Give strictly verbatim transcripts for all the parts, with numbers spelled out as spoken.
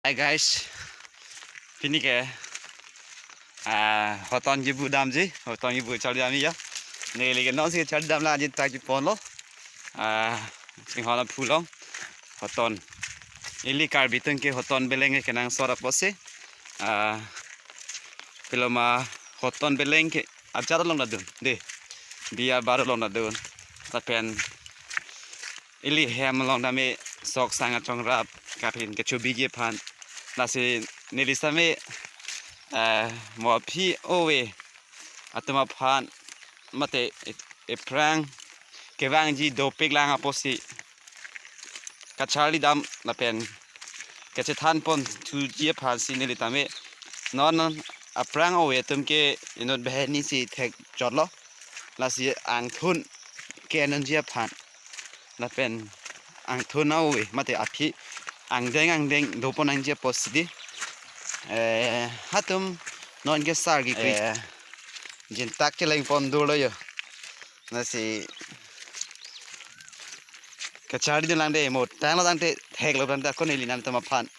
Hi guys, pini ke ah, hoton kebu damji, hoton kebu charli damji ya. Neli ke nonsi charli dam la ajin ta ji ponlo. Ah, Singhona phulong hoton. Ili Karbi atum ke hoton beleng ke kenangsot apotsi. Ah, piloma hoton beleng ke ajat along ta dun. Dei, biya bar along ta dun. Lapen ili hem along tame sok sang achongrap kaphin kechobiji aphan. Lasi neli sitame eh, mo aphi ove atum aphan mate e-, ephrang kevangji dopik lang apotsi kacharli dam lapen kachethan pon thuji aphansi neli tame non aphrang ove atum ke inut banghini si thekchotlo. Lasi angthun ke-en nangji aphan lapen angthun ove mate aphi angdeng angdeng dopon nangji apotsi dei. Eh, hatum non ke sar kekri. Eh, jintak cheleng pon dolo yo. Lasi kacharli dun lang dei, mo tanglo tangte theklo tangte ako neli nangtum aphan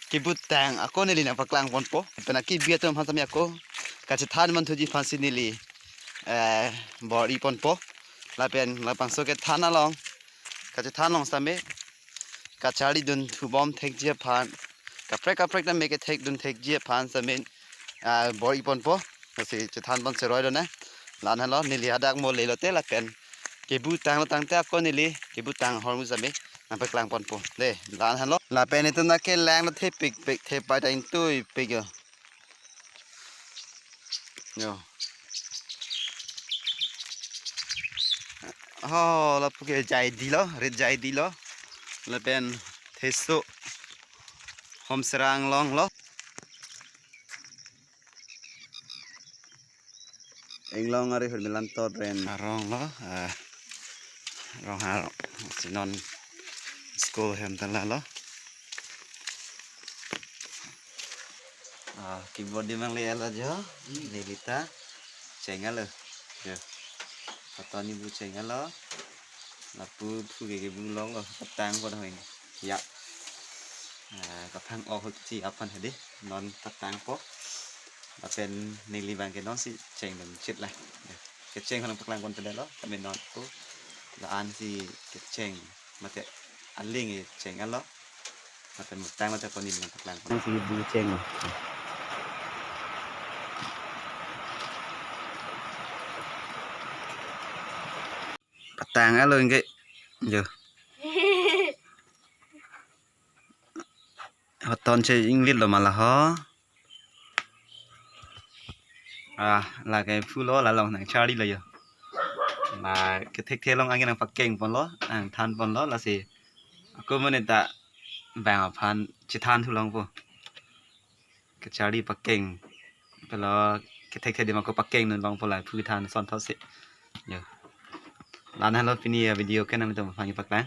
kebu tang ako neli nangpaklang ponpo. Pena kebi atum aphan sitame ako kachethan pon thuji aphansi neli eh, bor-i ponpo. Lapen labangso kethan along, kachethan along sitame kacharli dun thubom thekji aphan, kaprek kaprek tame kethek dun thekji aphan sitame ah, bor-i ponpo. Lasi chethan pon cheroi lo na. La-an henlo, neli hadak mo lelote lapen kebu tanglo tangte ako neli kebu tang ahormu sitame nangpaklang ponpo. Dei, la-an henlo. Lapen itum na kelang lo thepikpik, thepai ta ingtuipik yo. Yo. Oh, lapu ke jaidi lo, rit jaidi lo. Lapen theso Homserang along lo. Inglong ari hurmilan tot ren. Arong lo, ah, rong harong. Si non school hem tan la lo. Ah, keyboard di mang le ala jo. Neli ta cheng alo. Jo. Hoton kebu cheng alo. Lapu phu ke kebu long lo. Patang pon hoi. Ya. Ah, kaphang-ok hut si aphan hedi. Non patangpo. Lapen neli abang ke nonsi cheng dam chit la. Ya. Kecheng ko nangpaklang pon tedelo. Kami non ko. La-an si kecheng. Mate aling e cheng alo. Lapen mo tanglo ta ako neli nangpaklang pon. Nonsi bu cheng lo. Patang alo ingke. Jo. Hoton che inglit lo ma la ho. Ah, lake phu lo, la along nangcharli lo yo. La kethekthe along anke nangpakeng ponlo, angthan ponlo, lasi ako monit ta bang aphan chethan thu longpo. Kacharli pakeng. Pelo kethekthe adim ako pakeng dun longpo la phu than son thotsi. Yo. La-an henlo pini avideo ke nangtum aphan paklang.